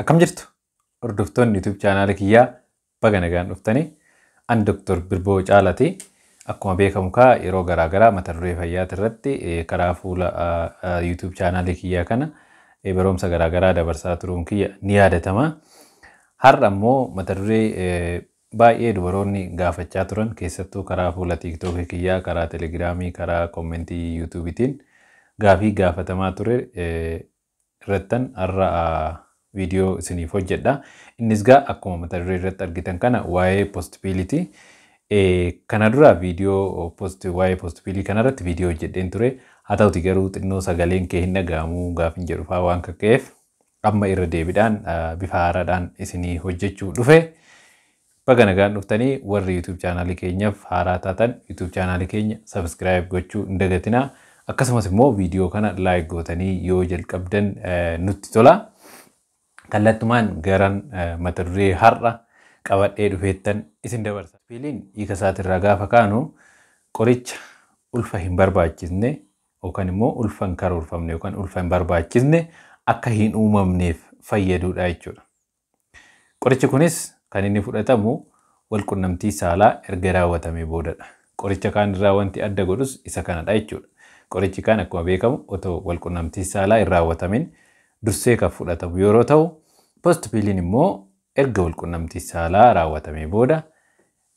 Akkam jirtu? Hordoftoonni YouTube chaanaala kiyyaa, baga nagaan dhuftanii. Ani Dr. Birboo Caalaati. Akkuma beekamu kaa yeroo garaagaraa mata duree fayyaa irratti karaa fuula YouTube chaanaalii kiyyaa kana barumsa garaagaraa dabarsaa turuun kiyya ni yaadatama. Har'a immoo mata duree baay'ee dubaroonni gaafachaa turan, keessattuu karaa fuula TikTokii kiyyaa, karaa Telegiraamii, karaa commentii YouTubeiitiin gaafii gaafatamaa ture irrattan har'a viidiyoo isiniif hojjedha. Innis gaa akkuma mata duree irratti argitan kana waa'ee post pilliiti. Kana dura viidiyoo waa'ee post pillii kanarratti viidiyoo hojjedheen ture. Haa ta'uti garuu xinnoo sagaleen kee hin dhaga'amu gaafin jedhu fa'aa waan kakka'eef amma irra deebiidhaan bifa haaraadhaan isinii hojjechuu dhufe. Baga nagaan dhuftanii. Warri YouTube chaanaalii keenyaaf haaraa taatan YouTube chaanaalii keenya subscribe gochuu hin dagatinaa. Akkasumas immoo viidiyoo kana like gootanii yoo jalqabdan nutti tola. Kallattumaan garan mata duree har'a qabadhee dhufeettan isin dabarsa. Pilliin hiika isaatirraa gaafa kaanu qoricha ulfa hin barbaachisne yookaan immoo ulfa hin karoorfamne yookaan ulfa hin barbaachisne akka hin uumamneef fayyadudha jechuudha. Qorichi kunis kan inni fudhatamu walqunnamtii saalaa erga raawwatamee boodadha. Qoricha kaan irraa wanti adda godhus isa kanadha jechuudha. Qorichi kaan akkuma beekamu otoo walqunnamtii saalaa hin raawwatamin dursee kan fudhatamu yeroo ta'u, post pilliin immoo erga walqunnamtii saalaa raawwatamee booda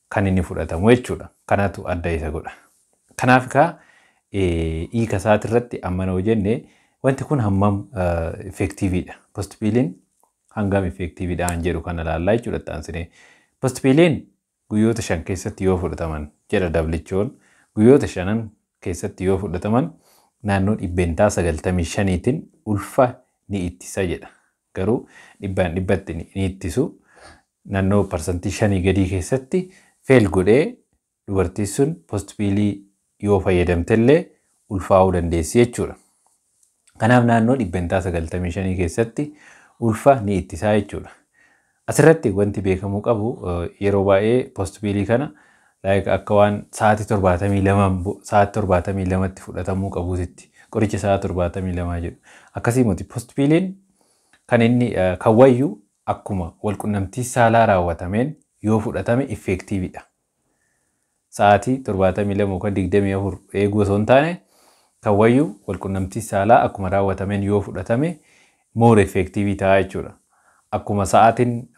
kan inni fudhatamu jechuudha. Kanatu adda isa godha. Kanaaf kaa hiika isaatirratti amma noo jenne, wanti kun hammam effectiveiidha? Post pilliin hangam effectiveiidha an jedhu kana ilaallaa jechuudha taansinee. Post pilliin guyyoota 5 keessatti yoo fudhataman jedha WHO'n, guyyoota 5 keessatti yoo fudhataman naannoo 95%tiin ulfa ni ittisa jedha. Garuu dhibbaan dhibbatti ni ittisu, naannoo 5% gadii keessatti fail godhee dubartiin sun post pillii yoo fayyadamtellee ulfaa'uu dandeessi jechuudha. Kanaaf naannoo 95% keessatti ulfa ni ittisaa jechuudha. Asirratti wanti beekamuu qabu, yeroo baay'ee post pillii kana akka waan sa'aatii 72tti fudhatamuu qabuutitti, qoricha sa'aa 72 jedhu. Akkasii miti. Post pilliin kan inni kan wayyu akkuma walqunnamtii saalaa raawwatameen yoo fudhatame effectiveiidha. Sa'aatii 72 yookaan 24 eeguu osoo hin taane, kan wayyu walqunnamtii saalaa akkuma raawwatameen yoo fudhatame more effective ta'a jechuudha. Akkuma sa'aatiin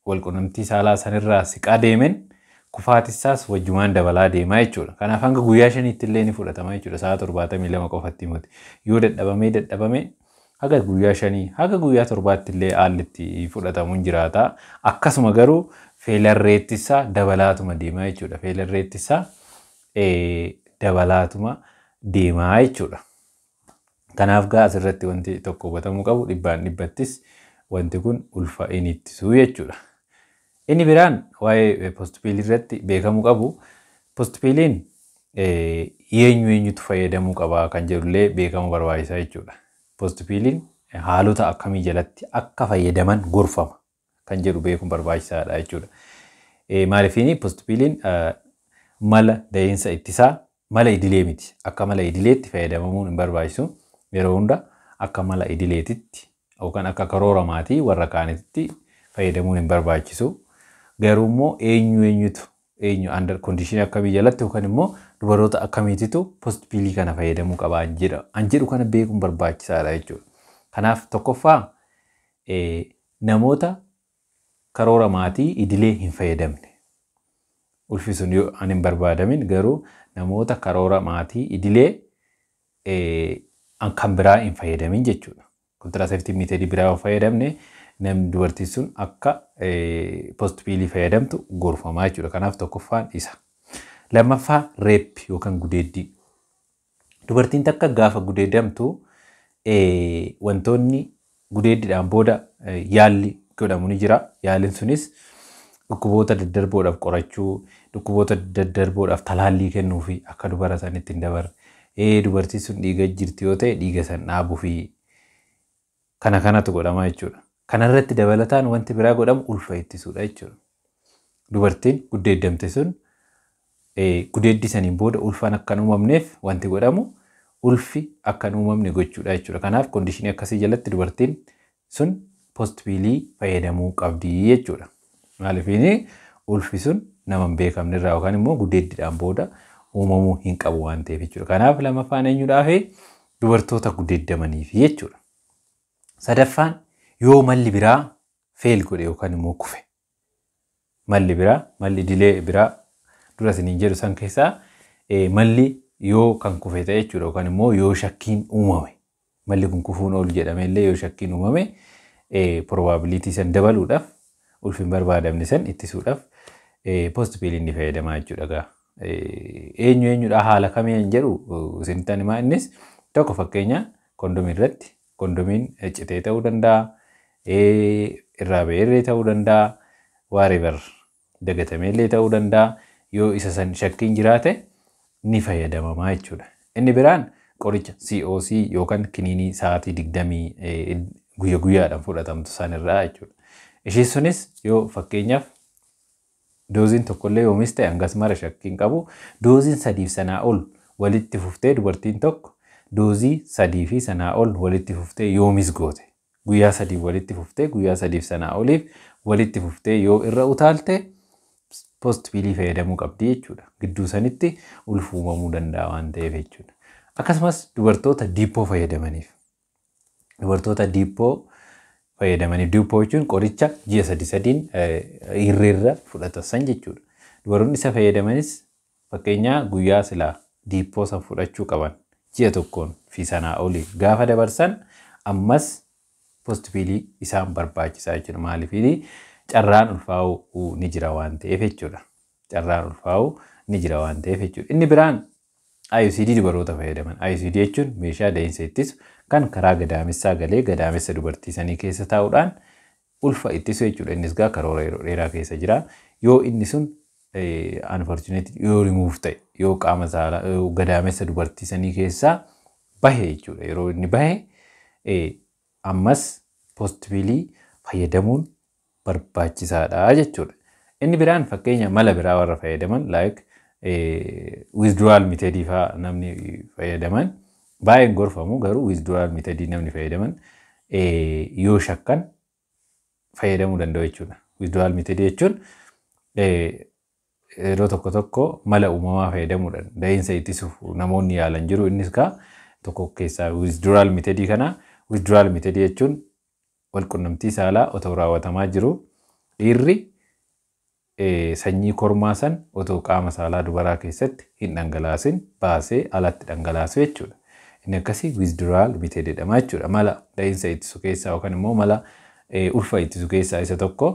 walqunnamtii saalaa sanirraa siqaa deemeen kufaatisaas wajjumaan dabalaa deemaa jechuudha. Kanaaf hanga guyyaa 5tti illee ni fudhatama jechuudha. Sa'a 72 qofatti miti. Yoo dadhabamee dadhabame haga guyyaa 5 haga guyyaa 7tti illee haalli itti fudhatamu hin jiraata. Akkasuma garuu failure rateisaa dabalaatuma deemaa jechuudha. Failure rateisaa dabalaatuma deemaa jechuudha. Kanaaf gaa asirratti wanti tokko hubatamuu qabu, dhibbaan dhibbattis wanti kun ulfa hin ittisuu jechuudha. Inni biraan waa'ee post pillii irratti beekamuu qabu, post pilliin eenyu eenyutu fayyadamuu qaba kan jedhullee beekamuu barbaachisaa jechuudha. Post pilliin haalota akkamii jalatti akka fayyadaman gorfama kan jedhu beekuun barbaachisaadha jechuudha. Maaliifini post pilliin mala da'iinsa ittisaa mala idilee miti. Akka mala idileetti fayyadamamuun hin barbaachisu. Yeroo hunda akka mala idileetitti yookaan akka karoora maatii warra kaanitti fayyadamuun hin barbaachisu. Garuu immoo eenyu eenyutu, eenyu under condition akkamii jalatti yookaan immoo dubaroota akkamiititu post pillii kana fayyadamuu qaba an jedhu kana beekuun barbaachisaadha jechuudha. Kanaaf tokkoffaa namoota karoora maatii idilee hin fayyadamne. Ulfi sun yoo an hin barbaadamin garuu namoota karoora maatii idilee kan biraa hin fayyadamin jechuudha. Contraceptive methodii biraa yoo fayyadamne namni dubartiin sun akka post pillii fayyadamtu gorfamaa jechuudha. Kanaaf tokkoffaan isa. Lammaffaa, rape yookaan gudeeddii. Dubartiin takka gaafa gudeedamtu wantoonni gudeeddiidhaan booda yaalli godhamu ni jira. Yaaliin sunis dhukkuboota daddarboodhaaf qorachuu, dhukkuboota daddarboodhaaf talaallii kennuu fi akka dubara sanitti hin dabarre. Dubartiin sun dhiiga jirti yoo ta'e dhiiga san dhaabuu fi kana kanatu godhama jechuudha. Kanarratti dabalataan wanti biraa godhamu ulfa ittisuudha jechuudha. Dubartiin gudeeddamte sun gudeeddii saniin booda ulfaan akka hin uumamneef wanti godhamu ulfi akka hin uumamne gochuudha jechuudha. Kanaaf conditionii akkasii jalatti dubartiin sun postpillii fayyadamuu qabdi jechuudha. Maaliifini ulfi sun nama hin beekamne irraa yookaan immoo gudeeddiidhaan booda uumamuu hin qabu waan ta'eef jechuudha. Kanaaf lamaffaan eenyudhaaf dubartoota gudeeddamaniif jechuudha. Sadaffaan yoo malli biraa fail godhe yookaan immoo kufe. Malli biraa, malli idilee biraa dura isiniin jedhu san keessaa malli yoo kan kufe ta'e jechuudha yookaan immoo yoo shakkiin uumame. Malli kun kufuun oolu jedhame illee yoo shakkiin uumame probability san dabaluudhaaf ulfi hin barbaadamne san ittisuudhaaf postpilliin ni fayyadamaa jechuudha gaa. Eenyu eenyudha haala kamiin jedhu isinitti himaa. Innis tokko fakkeenya kondomii irratti kondomiin citee ta'uu danda'a, irraa ba'eerree ta'uu danda'a, whatever dagatameellee ta'uu danda'a. Yoo isa san shakkiin jiraate ni fayyadamamaa jechuudha. Inni biraan qoricha COC yookaan kiniinii sa'aatii 20 guyya guyyaadhaan fudhatamtu sanirraa jechuudha. Isheen sunis yoo fakkeenyaaf dooziin tokkollee yoomis ta'e hangas mara shakkiin qabu, dooziin sadiif sanaa ol walitti fuftee, dubartiin tokko doozii sadii fi sanaa ol walitti fuftee yoomis goote, guyyaa sadiif walitti fuftee, guyyaa sadiif sanaa oliif walitti fuftee yoo irra utaalte postpillii fayyadamuu qabdi jechuudha. Gidduu sanitti ulfi uumamuu danda'a waan ta'eef jechuudha. Akkasumas dubartoota Depo fayyadamaniif. Dubartoota Depo fayyadamaniif, Depo jechuun qoricha ji'a sadi sadiin irreerra fudhatan san jechuudha. Dubaroonni isa fayyadamanis fakkeenyaa guyyaa silaa Depo san fudhachuu qaban ji'a tokkoon fi sanaa olii gaafa dabarsan ammas postpillii isaan barbaachisaa jechuudha. Maaliif carraan ulfaa'uu ni jira waan ta'eef jechuudha. Carraan ulfaa'uu ni jira waan ta'eef jechuudha. Inni biraan IUCD dubaroota fayyadaman. IUCD jechuun meeshaa da'iinsa ittisu kan karaa gadaamessaa galee gadaamessa dubartii sanii keessa taa'uudhaan ulfa ittisu jechuudha. Innis gaa karoora yeroo dheeraa keessa jira. Yoo inni sun unfortunately yoo remove ta'e, yoo qaama saalaa gadaamessa dubartii sanii keessaa bahe jechuudha. Yeroo inni bahe ammas postpillii fayyadamuun barbaachisaadha jechuudha. Inni biraan fakkeenya mala biraa warra fayyadaman, like withdrawal method fa'aa namni fayyadaman baay'een gorfamu, garuu withdrawal method namni fayyadaman yoo shakkan fayyadamuu danda'u jechuudha. Withdrawal method jechuun yeroo tokko tokko mala uumamaa fayyadamuudhaan da'iinsa ittisuuf namoonni yaalan jiru. Innis kaa tokko keessaa withdrawal method kana. Withdrawal method jechuun walqunnamtii saalaa otoo raawwatamaa jiru dhiirri sanyii kormaa san otoo qaama saalaa dubaraa keessatti hin dhangalaasin baasee alatti dhangalaasu jechuudha. Inni akkasii withdrawal method jedhama jechuudha. Mala da'iinsa ittisu keessaa yookaan immoo mala ulfa ittisu keessaa isa tokko.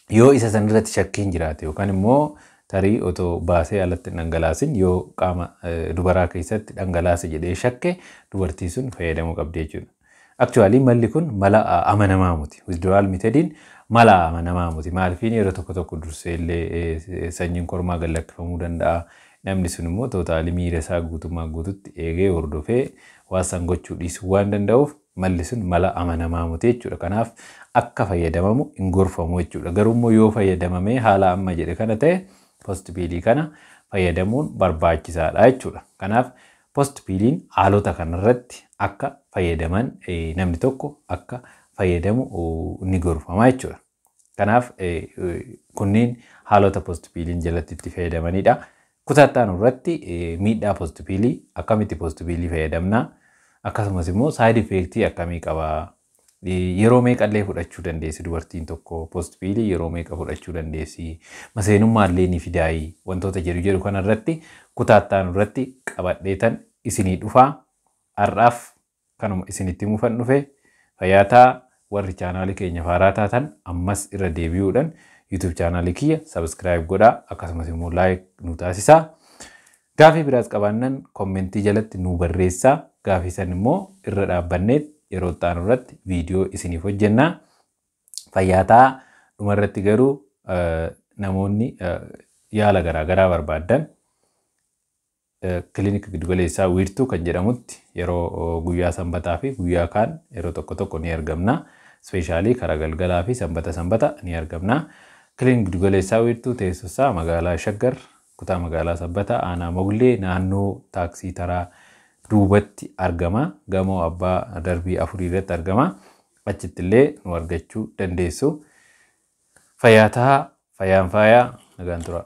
Yoo isa sanirratti shakkiin jiraate yookaan immoo tarii otoo baasee alatti hin dhangalaasin yoo qaama dubaraa keessatti dhangalaase jedhee shakke, dubartii sun fayyadamuu qabdi jechuudha. Actually malli kun mala amanamaa miti. Withdrawal methodiin mala amanamaa miti. Maaliifin yeroo tokko tokko dursee illee sanyiin kormaa gad lakkifamuu danda'a. Namni sun immoo totally miira isaa guutummaa guututti eegee hordofee waan san gochuu dhiisuu waan danda'uuf malli sun mala amanamaa miti jechuudha. Kanaaf akka fayyadamamu hin gorfamu jechuudha. Garuu immoo yoo fayyadamamee haala amma jedhe kana ta'e postpillii kana fayyadamuun barbaachisaadha jechuudha. Kanaaf postpilliin haalota kanarratti akka fayyadaman, namni tokko akka fayyadamu ni gorfama jechuudha. Kanaaf kunneen haalota postpilliin jalatti itti fayyadamanidha. Kutaa itti aanu irratti miidhaa postpillii, akkamitti postpillii fayyadamna, akkasumas immoo side effectii akkamii qaba, yeroo meeqallee fudhachuu dandeessi, dubartiin tokko postpillii yeroo meeqa fudhachuu dandeessi, maseenummaallee ni fidaayii, wantoota jedhu jedhu kanarratti kutaa itti aanu irratti qabadheetan isinii dhufaa. Har'aaf kanuma isinitti himuufan dhufe. Fayyaataa. Warri chaanaalii keenya faaraa taatan ammas irra deebi'uudhaan YouTube chaanaalii kiyya subscribe godhaa, akkasumas immoo like nu taasisaa. Gaafii biraas qabaannan commentii jalatti nu barreessaa. Gaafii san immoo irra dhaabbannee yeroo itti aanu irratti viidiyoo isiniif hojjennaa. Fayyaataa. Dhumarratti garuu namoonni yaala garaagaraa barbaaddan kilinika giddugaleessaa Wiirtuu kan jedhamutti yeroo guyyaa Sanbataa fi guyyaa kaan yeroo tokko tokko ni argamna. Especially karaa galgalaa fi Sanbata Sanbata ni argamna. Kilinika giddugaleessaa Wiirtuu teessoo isaa magaalaa Shaggar, kutaa magaalaa Sabbataa, aanaa Moglee, naannoo taaksii taraa duubatti argama. Gamoo abbaa darbii 4 irratti argama. Achitti illee nu argachuu dandeessu. Fayyaa tahaa, fayyaan faayaa, nagaan tura.